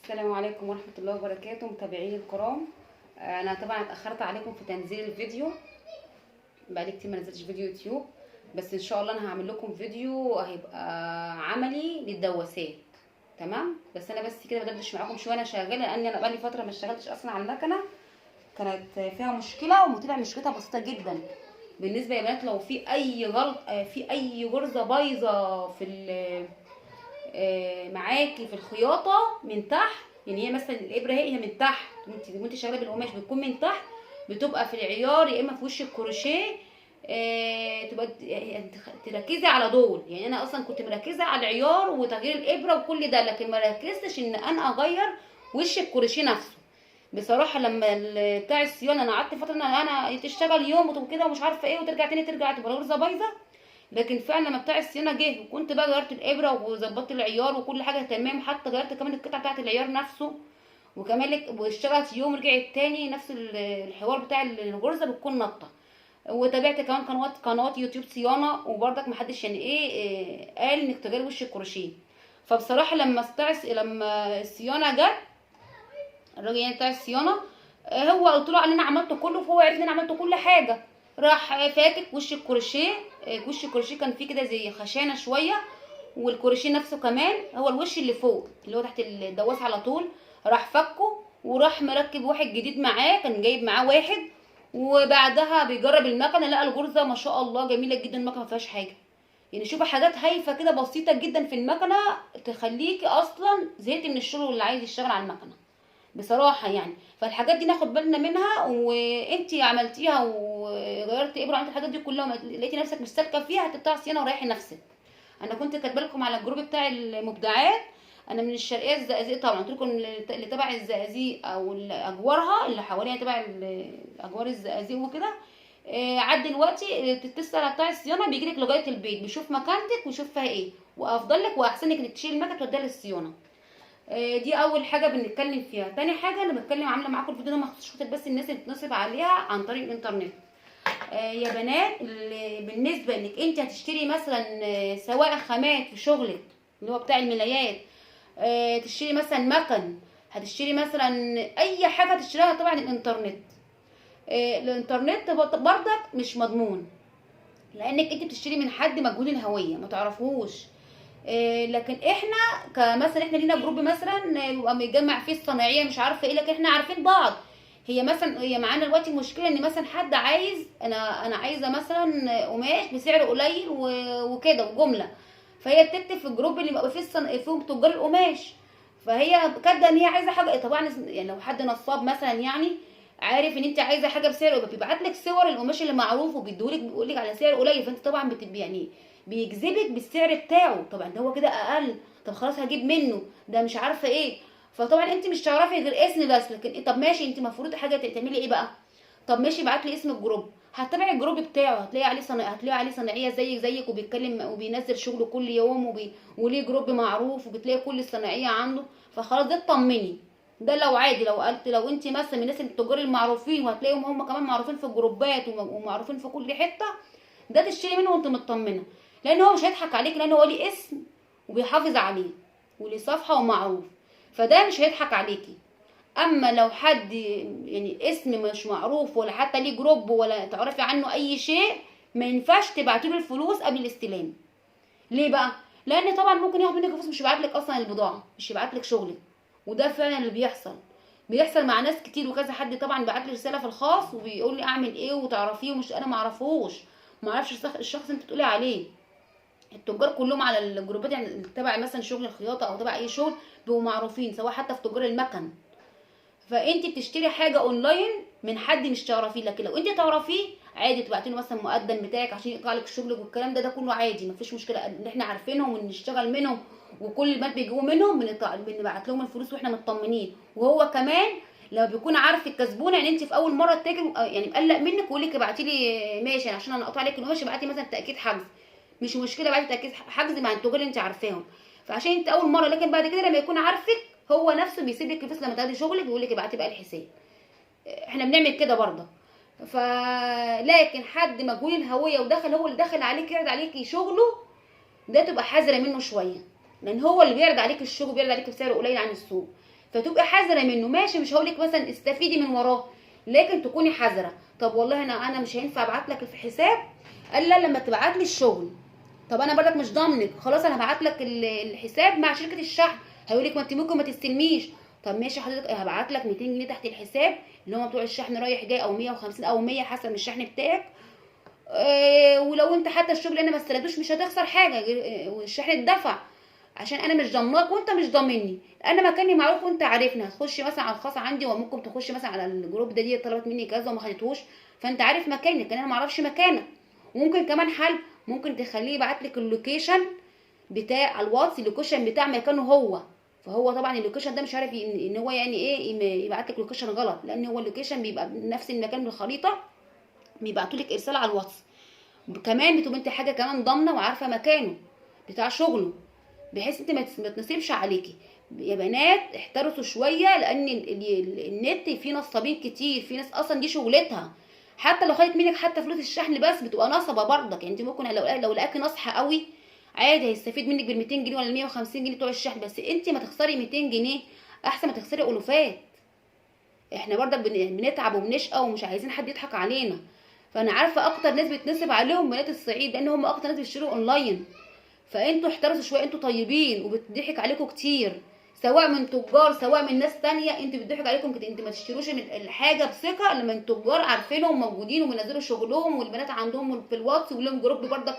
السلام عليكم ورحمة الله وبركاته متابعيني الكرام. انا طبعا اتأخرت عليكم في تنزيل الفيديو، بقالي كتير ما نزلتش فيديو يوتيوب، بس ان شاء الله انا هعمل لكم فيديو هيبقى عملي للدواسات. تمام، بس انا بس كده بدردش معاكم شوية، انا شغالة لان انا بقالي فترة ما اشتغلتش اصلا على المكنه، كانت فيها مشكلة وطلع مشكلتها بسيطة جدا. بالنسبة يا بنات لو في اي غلط، في اي غرزه بايظة في معاكي في الخياطة من تحت، يعني هي مثلا الابره هي من تحت، وانت شغالة بالقماش بتكون من تحت، بتبقى في العيار يا اما في وش الكروشيه، تبقى تركزي على دول. يعني انا اصلا كنت مركزه على العيار وتغيير الابره وكل ده، لكن ما ركزتش ان انا اغير وش الكروشيه نفسه. بصراحة لما بتاع الصيانة انا قعدت فترة ان انا تشتغل يوم وكده ومش عارفه ايه، وترجع تاني ترجع تبقى الغرزه بايظة، لكن فعلا لما بتاع الصيانة جه وكنت بقى غيرت الابره وظبطت العيار وكل حاجة تمام، حتى غيرت كمان القطعة بتاعه العيار نفسه، وكمان واشتغلت يوم رجعت تاني نفس الحوار بتاع الغرزه بتكون نطه. وتابعت كمان قنوات يوتيوب صيانة، وبرضك محدش يعني ايه قال انك تغير وش الكروشيه. فبصراحة لما الصيانة جت، الراجل يعني بتاع الصيانة هو قلت له على اللي انا عملته كله، فهو عرف ان انا عملت كل حاجة، راح فاكك وش الكروشيه. وش الكروشيه كان فيه كده زي خشانه شوية، والكروشيه نفسه كمان هو الوش اللي فوق اللي هو تحت الدواس على طول، راح فكه وراح مركب واحد جديد معاه، كان جايب معاه واحد. وبعدها بيجرب المكنه لقى الغرزه ما شاء الله جميلة جدا، المكنه ما فيهاش حاجة. يعني شوفوا حاجات هايفة كده بسيطة جدا في المكنه تخليكي اصلا زهقتي من الشغل واللي عايز يشتغل على المكنه بصراحة يعني. فالحاجات دي ناخد بالنا منها، وانتي عملتيها وغيرتي ابره وعملتي الحاجات دي كلها لقيتي نفسك مش سالكة فيها، هتقطعي صيانة وريحي نفسك. انا كنت كاتبه لكم على الجروب بتاع المبدعات، انا من الشرقية الزقازيق طبعا، قلت لكم اللي تبع الزقازيق او اجوارها اللي حواليها تبع اجوار الزقازيق وكده، عد دلوقتي تتصل على بتاع الصيانة بيجي لك لغاية البيت، بيشوف مكانتك ويشوف فيها ايه، وافضل لك واحسن لك انك تشيل المكنه توديها للصيانه. دي اول حاجة بنتكلم فيها. تاني حاجة انا بتكلم عامله معاكم الفيديو ده مخصوص خاطر بس الناس اللي بتنصب عليها عن طريق الانترنت. يا بنات بالنسبة انك انت هتشتري مثلا سواء خامات في شغلك اللي هو بتاع الملايات، تشتري مثلا مكن، هتشتري مثلا اي حاجة هتشتريها طبعا الانترنت. الانترنت برضك مش مضمون، لانك انت بتشتري من حد مجهول الهوية ما تعرفوش. لكن احنا كمثلا احنا لينا جروب مثلا بيبقى متجمع فيه الصناعية مش عارفه ايه، لكن احنا عارفين بعض. هي مثلا هي معانا دلوقتي مشكلة ان مثلا حد عايز، انا عايزه مثلا قماش بسعر قليل وكده وجملة، فهي بتكتب في الجروب اللي بيبقى فيه فيهم تجار القماش، فهي كاتبه ان هي عايزه حاجة. طبعا يعني لو حد نصاب مثلا يعني عارف ان انت عايزه حاجة بسعر، بيبعت لك صور القماش اللي معروف وبيديهولك بيقول لك على سعر قليل، فانت طبعا بتبقي يعني بيجذبك بالسعر بتاعه، طبعا ده هو كده اقل، طب خلاص هجيب منه ده مش عارفه ايه. فطبعا انت مش تعرفي غير اسم بس، لكن إيه؟ طب ماشي انت المفروض حاجة تعملي ايه بقى؟ طب ماشي ابعت لي اسم الجروب، هتتابعي الجروب بتاعه، هتلاقي عليه هتلاقي عليه صناعية زيك زيك، وبيتكلم وبينزل شغله كل يوم وليه جروب معروف، وبتلاقي كل الصناعية عنده، فخلاص ده اطمني. ده لو عادي، لو قلت لو انت مثلا من الناس التجار المعروفين وهتلاقيهم هم كمان معروفين في الجروبات ومعروفين في كل حتة، ده تشتري منه وانت مطمنه، لان هو مش هيضحك عليك، لان هو ليه اسم وبيحافظ عليه وليه صفحة ومعروف، فده مش هيضحك عليكي. اما لو حد يعني اسم مش معروف ولا حتى ليه جروب ولا تعرفي عنه اي شيء، ما ينفعش تبعتي له الفلوس قبل الاستلام. ليه بقى؟ لان طبعا ممكن ياخد منك فلوس، مش يبعت لك اصلا البضاعة، مش يبعت لك شغلك، وده فعلا اللي بيحصل مع ناس كتير. وكذا حد طبعا بعت لي رسالة في الخاص وبيقول لي اعمل ايه وتعرفيه، ومش انا ما اعرفوش، ما اعرفش الشخص انت بتقولي عليه. التجار كلهم على الجروبات يعني تبع مثلا شغل الخياطة او تبع اي شغل بيبقوا معروفين، سواء حتى في تجار المكن. فانت بتشتري حاجة اونلاين من حد مش تعرفيه، لكن لو انت تعرفيه عادي تبعتي له مثلا مقدم بتاعك عشان يقطع لك شغلك والكلام ده كله عادي مفيش مشكلة، ان احنا عارفينهم ونشتغل منهم، وكل البنات بيجيبوا منهم بنبعت لهم الفلوس واحنا مطمنين. وهو كمان لما بيكون عارف الكسبونه، يعني انت في اول مرة التاجر يعني مقلق منك ويقول لك ابعتي لي ماشي عشان انا اقطع لك القماش، ابعتي مثلا تاكيد حجز، مش مشكلة ابعتي تاكيد حجز مع التجار اللي انت عارفاهم، فعشان انت اول مرة. لكن بعد كده لما يكون عارفك هو نفسه بيسيب لك الفلوس لما تاخدي شغلك، بيقول لك ابعتي بقى الحساب. احنا بنعمل كده برضه. فلكن حد مجهول الهوية ودخل، هو اللي دخل عليك يعرض عليكي شغله، ده تبقى حذره منه شوية، لان هو اللي بيعرض عليك الشغل بيعرض عليك بسعر قليل عن السوق. فتبقي حذره منه. ماشي، مش هقولك مثلا استفيدي من وراه، لكن تكوني حذره. طب والله انا مش هينفع ابعت لك الحساب الا لما تبعت لي الشغل. طب انا برضك مش ضامنك، خلاص انا هبعت لك الحساب مع شركة الشحن. هيقولك ما انت ممكن ما تستلميش. طب ماشي حضرتك، هبعت لك 200 جنيه تحت الحساب اللي هم بتوع الشحن رايح جاي، او 150 او 100 حسب الشحن بتاعك. ولو انت حتى الشغل انا ما استلمتوش مش هتخسر حاجة، والشحن اتدفع، عشان انا مش ضامناك وانت مش ضامني. انا مكاني معروف وانت عارفني، هتخش مثلا على الخاص عندي، وممكن تخش مثلا على الجروب ده، دي طلبت مني كذا وما خدتهوش، فانت عارف مكاني، لكن انا ما اعرفش مكانك. وممكن كمان حل، ممكن تخليه يبعت لك ال location بتاع الواتس، ال location بتاع مكانه هو. فهو طبعا ال location ده مش عارف ان هو يعني ايه يبعت لك location غلط، لان هو ال location بيبقى بنفس المكان بالخريطة، بيبعتوا لك ارسال على الواتس. كمان بتبقى انت حاجة كمان ضامنه وعارفه مكانه بتاع شغله، بحيث انت ما تنصبش عليكي. يا بنات احترسوا شوية، لان النت فيه نصابين كتير، في ناس اصلا دي شغلتها، حتى لو خدت منك حتى فلوس الشحن بس بتبقى نصبه برضك. يعني انت ممكن لو لقاكي نصحه قوي عادي هيستفيد منك بال 200 جنيه ولا 150 جنيه بتوع الشحن، بس انت ما تخسري 200 جنيه احسن ما تخسري الوفات. احنا برضك بنتعب وبنشقى ومش عايزين حد يضحك علينا. فانا عارفه اكتر ناس بتنصب عليهم بنات الصعيد، لان هم اكتر ناس بيشتروا اونلاين. فانتوا احترسوا شوية، انتوا طيبين وبتضحك عليكم كتير، سواء من تجار سواء من ناس تانية، انتوا بتضحك عليكم كتير. انتوا ما تشتروش من الحاجة بثقة لما التجار عارفينهم موجودين وبينزلوا شغلهم، والبنات عندهم في الواتس ولهم group برضك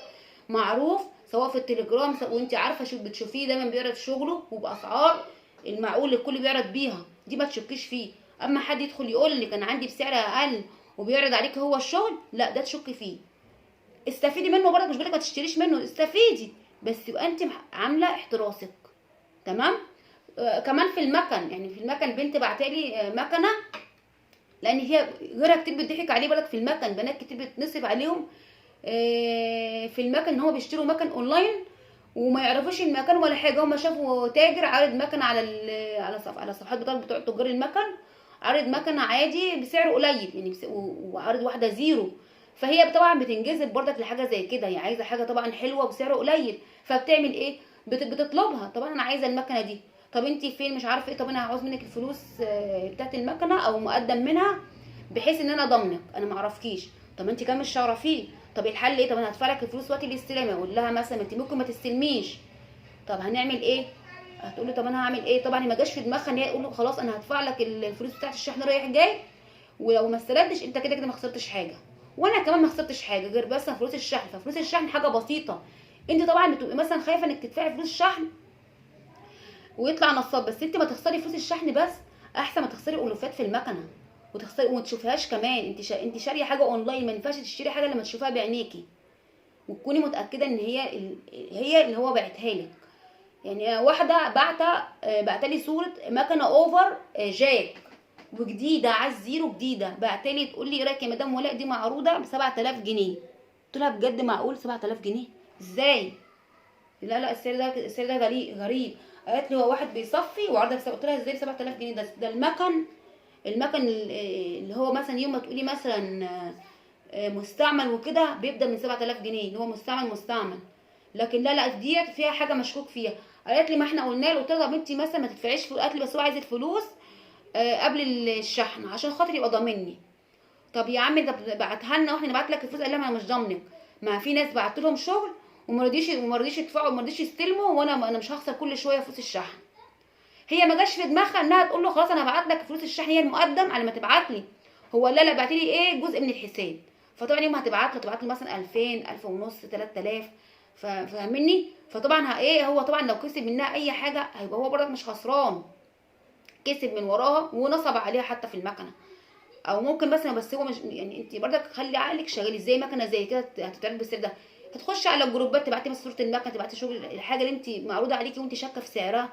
معروف سواء في التليجرام، وانت عارفه شو بتشوفيه دايما بيعرض شغله وباسعار المعقول الكل بيعرض بيها، دي ما تشكيش فيه. اما حد يدخل يقول لك انا عندي بسعر اقل وبيعرض عليك هو الشغل، لا ده تشكي فيه. استفيدي منه برضك، مش بقولك ما تشتريش منه، استفيدي بس يبقى انت عامله احتراسك. تمام. كمان في المكن، يعني في المكن بنت بعتالي مكنه، لان هي غيرها كتير بتضحك عليه بالك في المكن، بنات كتير بتنصب عليهم في المكن، ان هو بيشتروا مكن اونلاين وما يعرفوش المكان ولا حاجة. هما شافوا تاجر عارض مكن على على الصفحات بتوع تجار المكن، عارض مكنه عادي بسعر قليل يعني، وعارض واحدة zero. فهي طبعا بتنجذب برضك لحاجة زي كده، هي عايزه حاجة طبعا حلوة وبسعر قليل، فبتعمل ايه؟ بتطلبها. طبعا انا عايزه المكنه دي، طب انت فين؟ مش عارفه ايه، طب انا هعوز منك الفلوس بتاعت المكنه او مقدم منها، بحيث ان انا ضامنك، انا ما اعرفكيش. طب انت كمان مش تعرفيه، طب الحل ايه؟ طب انا هدفع لك الفلوس وقت الاستلام. اقول لها مثلا انت ممكن ما تستلميش، طب هنعمل ايه؟ هتقول لي طب انا هعمل ايه؟ طبعا ما جاش في دماغها ان هي تقول له خلاص انا هدفع لك الفلوس بتاعت الشحن رايح جاي، ولو ما استلمتش انت كده كده ما خسرتش حاجة، وانا كمان ما خسرتش حاجة غير بس فلوس الشحن. ففلوس الشحن حاجة بسيطة، انت طبعا بتبقي مثلا خايفة انك تدفعي فلوس الشحن ويطلع نصاب، بس انت ما تخسري فلوس الشحن بس احسن ما تخسري الوفات في المكنه وتخسري وما تشوفهاش كمان. انت شاريه حاجة اونلاين، ما ينفعش تشتري حاجة لما تشوفها بعينيكي وتكوني متاكدة ان هي اللي هو باعتها لك. يعني واحدة بعتلي لي صوره مكنه اوفر جاك وجديدة على ال zero جديدة، بعتلي تقول لي ايه رايك يا مدام ولاء دي معروضة ب 7000 جنيه. قلت لها بجد معقول 7000 جنيه؟ ازاي؟ لا لا السعر ده غريب. قالت لي هو واحد بيصفي وعرضها بسبعة. قلت لها ازاي ب 7000 جنيه؟ ده المكن اللي هو مثلا يوم ما تقولي مثلا مستعمل وكده بيبدا من 7000 جنيه، اللي هو مستعمل. لكن لا لا ديت فيها حاجة مشكوك فيها. قالت لي ما احنا قلنا له. قلت لها طب انت مثلا ما تدفعيش فلوس. قالت لي بس هو عايز الفلوس قبل الشحن عشان خاطر يبقى ضامني. طب يا عم ده بعتها لنا واحنا نبعت لك الفلوس. قال لها ما انا مش ضامنك، ما في ناس بعت لهم شغل وما رضيش يدفعوا وما رضيش يستلموا، وانا مش هخسر كل شوية فلوس الشحن. هي ما جاش في دماغها انها تقول له خلاص انا هبعت لك فلوس الشحن هي المقدم على ما تبعت لي. هو لا لا بعت لي ايه جزء من الحساب. فطبعا يوم هتبعت له تبعت له مثلا 2000 1500 3000، فاهمني؟ فطبعا ايه هو طبعا لو كسب منها اي حاجة هيبقى هو برضك مش خسران، كسب من وراها ونصب عليها حتى في المكنه. او ممكن مثلا بس هو مش يعني انت برضك خلي عقلك شغال ازاي مكنه زي كده هتتعرض بالسعر ده. هتخش على الجروبات تبعتي مثلا صوره المكنه، تبعتي شغل الحاجة اللي انت معروضة عليكي وانت شاكه في سعرها،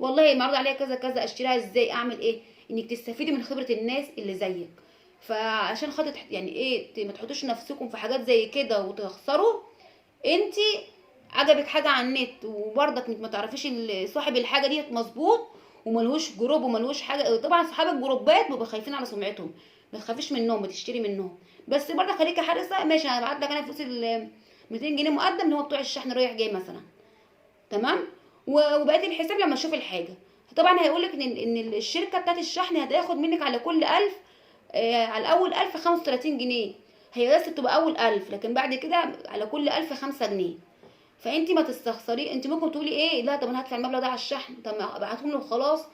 والله معروض عليها كذا كذا، اشتريها ازاي، اعمل ايه، انك تستفيدي من خبره الناس اللي زيك. فعشان خاطر يعني ايه ما تحطوش نفسكم في حاجات زي كده وتخسروا. انت عجبك حاجة على النت وبرضك ما تعرفيش صاحب الحاجة دي مظبوط وملهوش group وملهوش حاجة. طبعا صحاب الجروبات بيبقوا خايفين على سمعتهم، ما تخافيش منهم، بتشتري منهم، بس برضك خليكي حريصة. ماشي انا هبعت لك انا فلوس ال 200 جنيه مقدم اللي هو بتوع الشحن رايح جاي مثلا، تمام، وبقية الحساب لما اشوف الحاجة. فطبعا هيقولك ان الشركة بتاعت الشحن هتاخد منك على كل 1000، على اول 1000 35 جنيه. هي بس بتبقى اول 1000، لكن بعد كده على كل 1000 5 جنيه. فانت ما تستخسري، انت ممكن تقولي ايه، لا طب انا هدفع المبلغ ده على الشحن، طب ما ابعتهم له وخلاص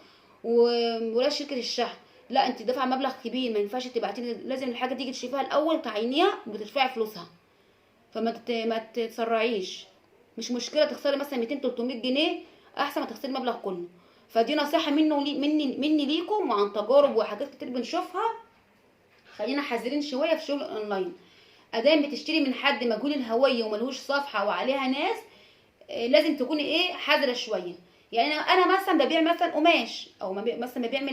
ولا شركة الشحن. لا، انت دافعه مبلغ كبير، ما ينفعش تبعتي، لازم الحاجة تيجي تشوفيها الاول تعينيها وتدفعي فلوسها. فما ما تتسرعيش، مش مشكلة تخسري مثلا 200 300 جنيه، احسن ما تخسري المبلغ كله. فدي نصيحة منه لي مني ليكم، وعن تجارب وحاجات كتير بنشوفها. خلينا حذرين شوية في شغل الاونلاين. ادام بتشتري من حد مجهول الهوية وملهوش صفحة وعليها ناس، لازم تكوني ايه، حذره شوية. يعني انا مثلا ببيع مثلا قماش، او مثلا ببيع